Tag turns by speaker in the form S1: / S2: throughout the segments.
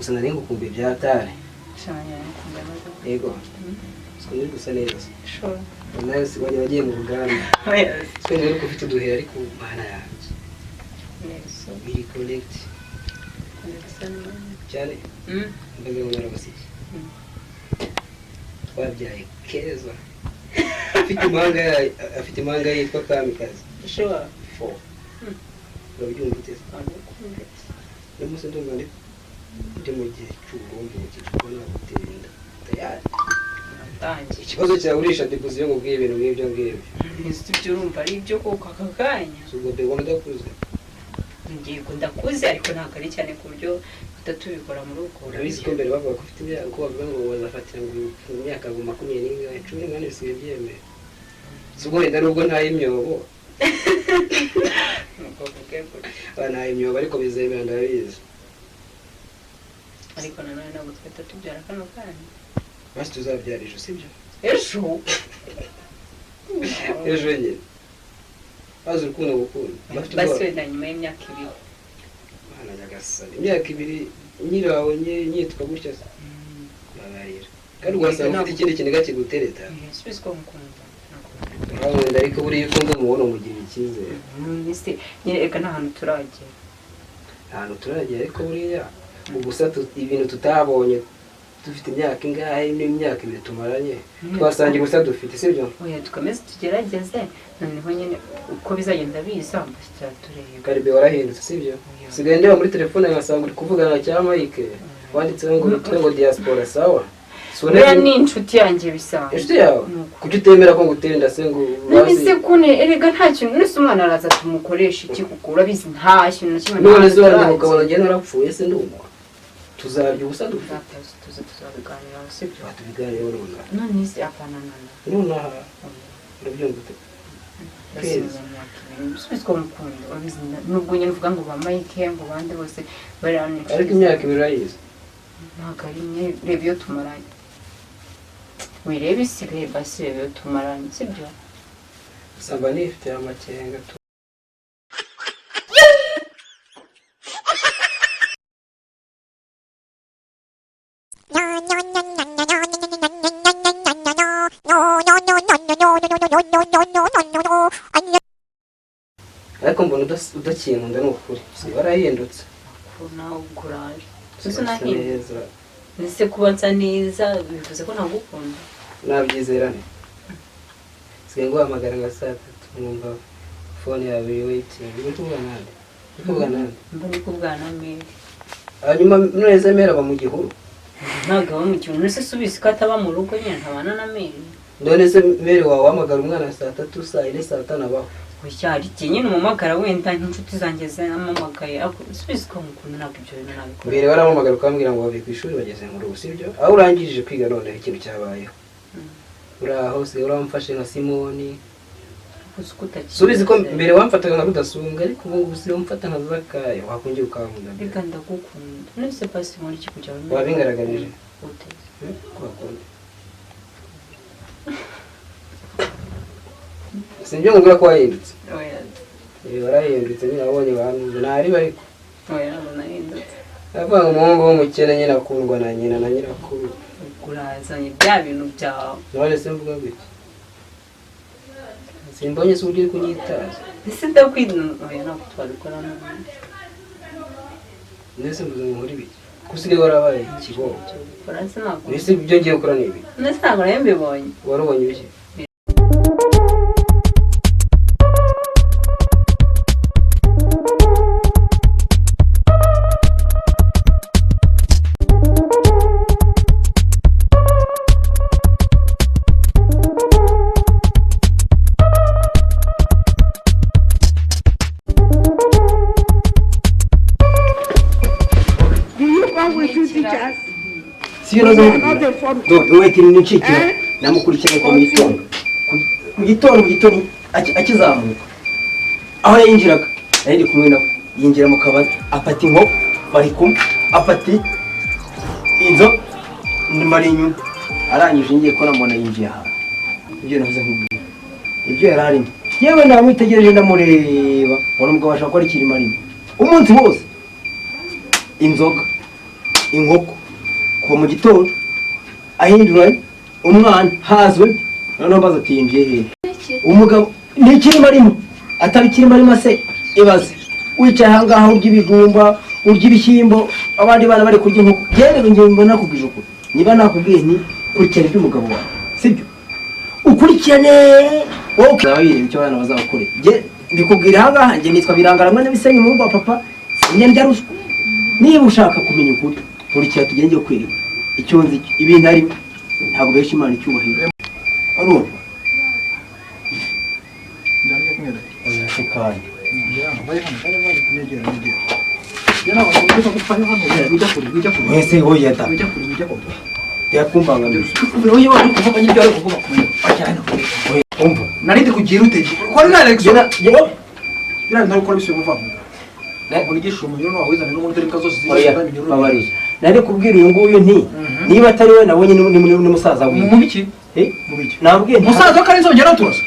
S1: Gusa nari ngukumbuye bya hatari.
S2: Cyane, kumbe maze.
S1: Yego. Siko uri gusa neza.
S2: Sure.
S1: Nawe si wajya wagiye mu ruganda.
S2: Oya.
S1: Siko rero ko ufite uduhera, ariko mana yanjye.
S2: Neza.
S1: Biri correct.
S2: Neza.
S1: Cyane. Mbaga ngo narabasiki. Twabyaye Keza. Afite impanga yitwa Kamikazi.
S2: Sure.
S1: Four. Urabyumva ute? Uyu munsi ndumva ndi mu gihe cy'uburumbuke kuko nagutera inda. Tayari.
S2: Natangiye.
S1: Ikibazo cyawe urisha deposit yo ngubwiye ibintu nk'ibyo ngibyo.
S2: Nzi ibyo urumva ari ibyo koko aka kanya.
S1: Si ubwo mbega udakuze.
S2: Ngiye ndakuze, ariko ntabwo ari cyane ku buryo tutatubikora muri ubwo buryo.
S1: Urabizi ko mbere bavuga ko ufite imyaka, ko bavuga ngo bazafatira ngo mu myaka ngo 21, 18 bisigaye byemewe. Si ubwo wenda nubwo ntaye imyobo.
S2: Nuko uvuge gutyo.
S1: Aba ntaye imyobo, ariko bizemera, ndabizi.
S2: Ariko nanone ntabwo twahita tubyara kano kanya.
S1: Basi tuzabyara ejo, sibyo?
S2: Ejo.
S1: Ejo nyine. Bazi urukundo gukunda. Bafite
S2: Basi
S1: ubwoba.
S2: wenda nyuma y'imyaka 2.
S1: Mana nyagasani. Imyaka 2 nyiraho nyitwa gutya se. Babarira. Kandi ugasanga ufite ikindi kiniga kigutereta.
S2: Subiza ko ngukunda.
S1: Urankunda, ariko buriya ukunda umuntu umugirira icyizere.
S2: None nyine reka nta hantu turagera.
S1: Ahantu turagera, ariko buriya ubusa ibintu tutabonye dufite imyaka ingahe n'imyaka 2 tumaranye, twasangira ubusa dufite, sibyo?
S2: Oya, dukomeze tugerageze, noneho nyine uko bizagenda biza mbashyira tureba.
S1: Karibe warahindutse, sibyo? Sigaye ndeba muri telefone ngasanga uri kuvugana cya Mike wanditseho ngo witwe ngo diaspora, sawa?
S2: Buriya ni inshuti yanjye bisanzwe.
S1: Inshuti yawe?
S2: Nuko.
S1: Kuki utemera ko ngutera inda se ngo
S2: None se kune erega nta kintu, none se umwana araza tumukoresha iki? Kuko urabizi nta kintu na kimwe.
S1: None se
S2: nta
S1: wandika
S2: turagera.
S1: ukabona njye narapfuye se ndumva tuzarya ubusa dufite.
S2: Tuza tuzabiganiraho, sibyo?
S1: Tubiganireho nonaha.
S2: None se apana nana.
S1: Nonaha, urabyumva ute? Please.
S2: Subizwa mukunda, urabizi nubwo nyine uvuga ngo ba Mike ngo bande bose bari hano.
S1: Ariko imyaka 2 urayizi.
S2: Ntabwo ari imwe, reba iyo tumaranye, wirebe isi, reba si reba iyo tumaranye, sibyo?
S1: Usanga nifite amakenga tu. Ariko mbona udakinkunda ni ukuri. Si warahindutse.
S2: Nawe uguraje.
S1: Usa
S2: Ese nahindutse?
S1: neza.
S2: Ese kuba nsa neza bivuze ko ntagukunda?
S1: Nabyizerane. Sigaye nguhamagara nka saa 3 nkumva phone yawe iri waiting. Uri kuvugana nande? Uri kuvugana nande?
S2: Mba ndi kuvugana na Mary.
S1: Hanyuma none se Mary aba mu gihuru?
S2: Ntabwo aba mu gihuru. None se subizi ko ataba mu rugo nyine, ntabana na Mary?
S1: None se Mary wawe wahamagara umwana saa 3, saa 4, saa 5 abaho?
S2: Oya, hari igihe nyine umumagara wenda nk'inshuti zanjye zampamagaye, ariko subizi ko mukunda, ntabwo ibyo bintu nabikora.
S1: Mbere warampamagara ukambwira ngo bavuye ku ishuri bageze mu rugo, sibyo? Aho urangije kwiga noneho ikintu cyabayeho. Uraho se uramfashe nka Simoni. Subizi ko mbere wamfataga nka Rudasumbwa, ariko ubu ngubu usigaye umfata nka Zakayo, wakongera ukankunda mbere.
S2: Reka ndagukunda. None se pasi muri iki kugira ngo
S1: Wabingaragarije?
S2: Ute?
S1: Ko bakunda. Sinjye nkubwira ko wahindutse.
S2: Oya.
S1: Warahindutse nyine, wabonye bantu ntari ariko.
S2: Oya, ntabwo nahindutse.
S1: Aravuga ngo umuhungu w'umukene nyine akundwa na nyina na nyirakuru.
S2: Urazanye bya bintu byawe.
S1: None se mvuga gutya? Simbonye se uburyo uri kunyitaza.
S2: Ese ndakwina? Oya, ntabwo twabikora n'ubundi.
S1: None se mvuze ngo nkore ibiki? Ko usigaye warabaye ikiboko.
S2: Gukora se ntabwo.
S1: Mbese ibyo ngiye gukora ni ibiki?
S2: None se ntabwo nari mbibonye.
S1: Warubonye ibiki?
S3: Namukurikiranye kuva mu gitondo. Ku gitondo, mu gitondo akizamuka aho yinjiraga nari ndi kumwe nawe, yinjira mu kabari afata inkoko bari kumwe, afata inzo mbari inyuma, arangije ngiye kubona mbona yinjiye ahantu. Ibyo navuze nkubwira ibyo yari arimo, yewe namwitegereje ndamureba, mbona umugabo ashaka gukora ikintu arimo umunsi wose inzoga. Inkoko kuva mu gitondo ahinduranye umwana hazwe, noneho mbaza ati yinjiye hehe umugabo? Ni ikirimo arimo, atari ikirimo arimo se. Ibaze wicaye ahangaha urya ibijumba, urya ibishyimbo, abandi bana bari kurya inkoko. Yewe, ngewe mbona nakubwije ukuri, niba nakubwiye nti kurikirana iby'umugabo wawe, sibyo? Ukurikirane wowe, ukazaba wireba icyo abana bazagukorera. Njye mbikubwira ahangaha, njye nitwa Birangara mwene Bisenyi, umuhungu wa papa, sinjya ndya ruswa. Niba ushaka kumenya ukuri, nkurikira tugende kwereka icyo nzi cyo. Ibintu arimo ntabwo besha Imana icyubahiro, urumva? Oya se kandi. Mwese hoya da yakumbangamira. Umva.
S4: Narindi kugira ute ko ari na Alex. Biriya ntari gukora bisubiye vuba vuba unigisha umuriro wawizana n'ubundi imbwa zose.
S3: Oya, babarira, nari kubwira uyu nguyu nti niba atari we nabonye ni musaza wiwe.
S4: Mu biki?
S3: Eh?
S4: Mu biki?
S3: Nabwiye nti
S4: Musaza wa Karenzi ongera turasa.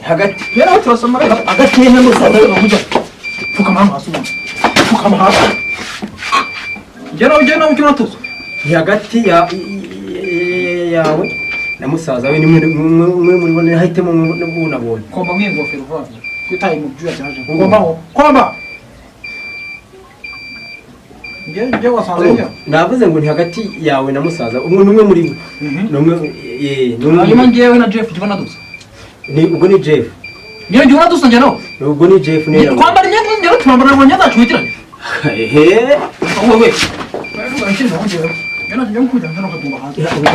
S3: Hagati.
S4: Yari turasa mara.
S3: Hagati ye na musaza we.
S4: Pfukama hano hasi umuntu, pfukama hasi, ngera ugenda mu cyuma tuza.
S3: Ni hagati ya yawe na musaza we, nimwe umwe muri bo nahitemo umwe nabonye.
S4: Komba nk'ingofero vuba vuba kwitaye mu byuya byaje, komba ho, komba nge nge wasanze njye.
S3: Navuze ngo ni hagati yawe na musaza umwe, n'umwe muri bo, ni umwe, ni umwe.
S4: Hanyuma ngewe na Jeff jya dusa.
S3: Ni ubwo ni Jeff.
S4: Niyo njye dusa njye nawe.
S3: Ni ubwo ni Jeff niyo nabonye.
S4: Twambara imyenda, njye turambara imyenda yacu witiranye.
S3: Ehe.
S4: Wowe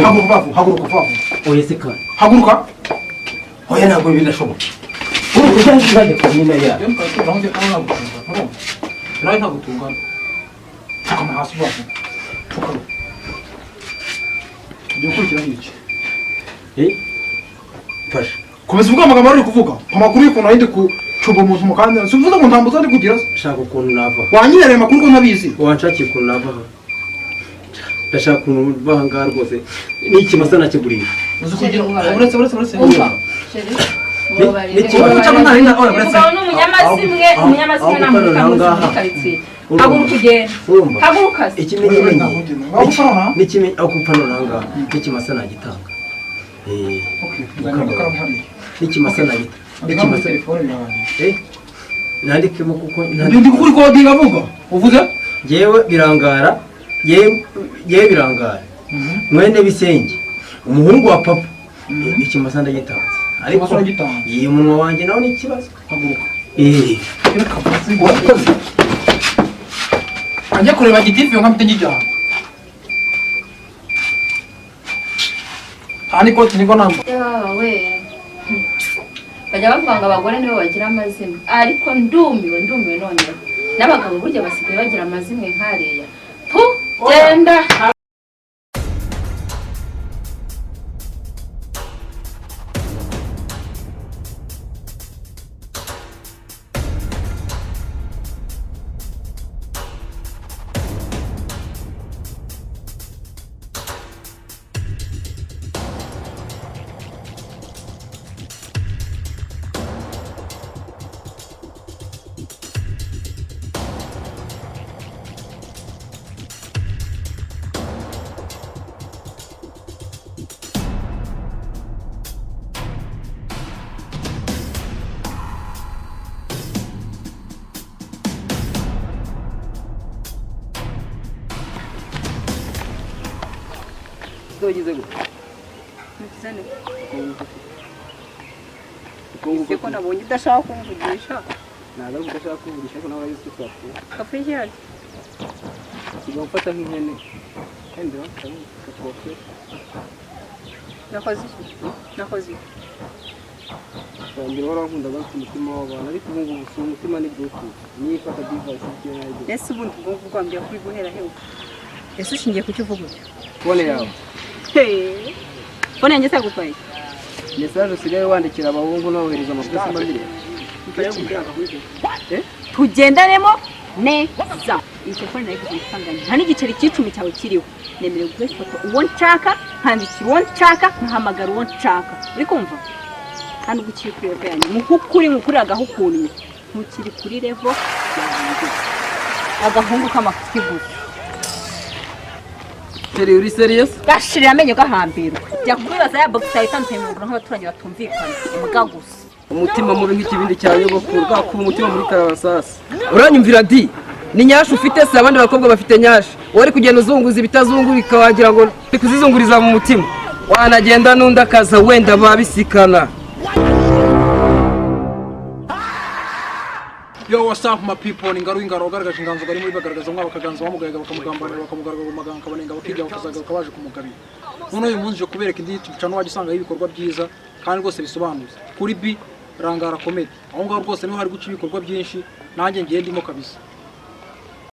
S4: haguruka, haguruka vuba vuba.
S3: Oya se kandi.
S4: Haguruka.
S3: Oya, ntabwo bidashoboka, ujya uzajya ku nyina yawe.
S4: Nawe ntabwo tungana, pfukama hasi vuba vuba, pfukama. Tugiye gukurikiraho iki?
S3: Eh, mfasha.
S4: Komeza uvuga amagambo ari kuvuga amakuru y'ukuntu ari kucuba umuntu mu kanya, si uvuze ngo ntambuza ndi kugira se.
S3: Shaka ukuntu nava.
S4: Wanyereye amakuru ko ntabizi.
S3: Wanshakiye ukuntu nava aha, ndashaka ukuntu mva aha ngaha rwose, n'ikimasa nakigurisha.
S4: Uzi kugira uretse uretse uretse.
S2: Umva chéri, mubabarire.
S4: Cyangwa ntarinda, oya, uretse.
S5: Umugabo ni umunyamazimwe,
S3: Aho-
S5: umunyamazimwe
S3: aho
S5: nta muntu
S3: gukorera
S5: utamuzi
S3: aho
S5: muri
S3: ngaha.
S5: karitsiye.
S3: Urumva.
S5: Haguruka ugende.
S3: Urumva.
S5: Haguruka se.
S3: Ikimenyimenyi
S4: Aho gupfa nonaha?
S3: n'ikimenyi aho gupfa nonaha ngaha, n'ikimasa nagitanga. Eh,
S4: Okay, nzanira amakaramu hariya.
S3: n'ikimasa nagita
S4: Andika muri
S3: n'ikimasa.
S4: telefone birarangiye.
S3: Eh, nandikemo kuko
S4: Ndi kuri kodinga avuga uvuze.
S3: Yewe Birangara, yewe Birangara mwene Bisenge, umuhungu wa papa, ikimasa ndagitanze ariko
S4: Ikimasa uragitanze.
S3: iyi munwa wanjye nawo ni ikibazo.
S4: Haguruka.
S3: Eh.
S4: Reka mvuze.
S3: Urakoze.
S4: Ajya kureba gitifu nka mpite njyana. Aha ni koti niko namba.
S2: Yawe, bajya bavuga ngo abagore nibo bagira amazimwe, ariko ndumiwe, ndumiwe noneho n'abagabo burya basigaye bagira amazimwe nk'ariya. Pu, genda.
S1: Wagize gute?
S2: Ese ko nabonye udashaka kumvugisha?
S1: Ntabwo ari udashaka kuvugisha, ariko nawe urabizi ko twapfuye.
S2: Kapfa ihari.
S1: Usigaye umfata nk'ihene kandi ndabafata nk'ipapa.
S2: Nakoze iki? Nakoze iki?
S1: Mbere warankundaga mfite umutima w'abantu, ariko ubu ngubu si umutima, ni bluetooth niyo ifata device bitewe n'ayo.
S2: Ese ubundi ubwonko bwambye kuri guhera he? Ese ushingiye ku cyo uvuga utyo?
S1: Phone yawe.
S2: Phone yanjye se yagutwaye iki?
S1: Message usigaye wandikira abahungu n'abohereza amakuru simba mbireba.
S2: Tugendanemo neza. Iyi telefone nayiguze amafaranga nta n'igiceri cy'icumi cyawe kiriho. Nemerewe guha ifoto uwo nshaka, nkandikira uwo nshaka, nkahamagara uwo nshaka. Uri kumva? Kandi ubwo ukiri kuri level yanjye, muhukuri nkukuri agahukunye, ntukiri kuri level yanjye. Agahungu k'amafuti gusa.
S1: Chérie, uri sérieux?
S2: Gashirira amenyo gahambirwa. Jya kubibaza ya box yawe itandukanye mu maguru nk'abaturanyi batumvikana. Imbwa gusa.
S1: Umutima mubi nk'ikibindi cya nyogokuru, bwakuba umutima muri karabasasa. Uranyumvira di? Ni nyashi ufite se? Abandi bakobwa bafite nyashi, wowe uri kugenda uzunguza ibitazungurika, wagira ngo uri kuzizunguriza mu mutima. Wanagenda n'undi akaza, wenda babisikana.
S4: Yo, what's up, my people? Ni Ngaru Ingaro ugaragaje inganzo gari muri bagaragaza umwaba bakaganza bamugayaga, bakamugambanira, bakamugaragaza mu maganga, akabanenga, bakijya, bakazagaruka baje kumugabira. None uyu munsi nje kubereka indi YouTube channel wajya usangaho ibikorwa byiza kandi rwose bisobanutse. Kuri B Rangara Comedy. Aho ngaho rwose niho hari guca ibikorwa byinshi, nanjye ngiye ndimo kabisa.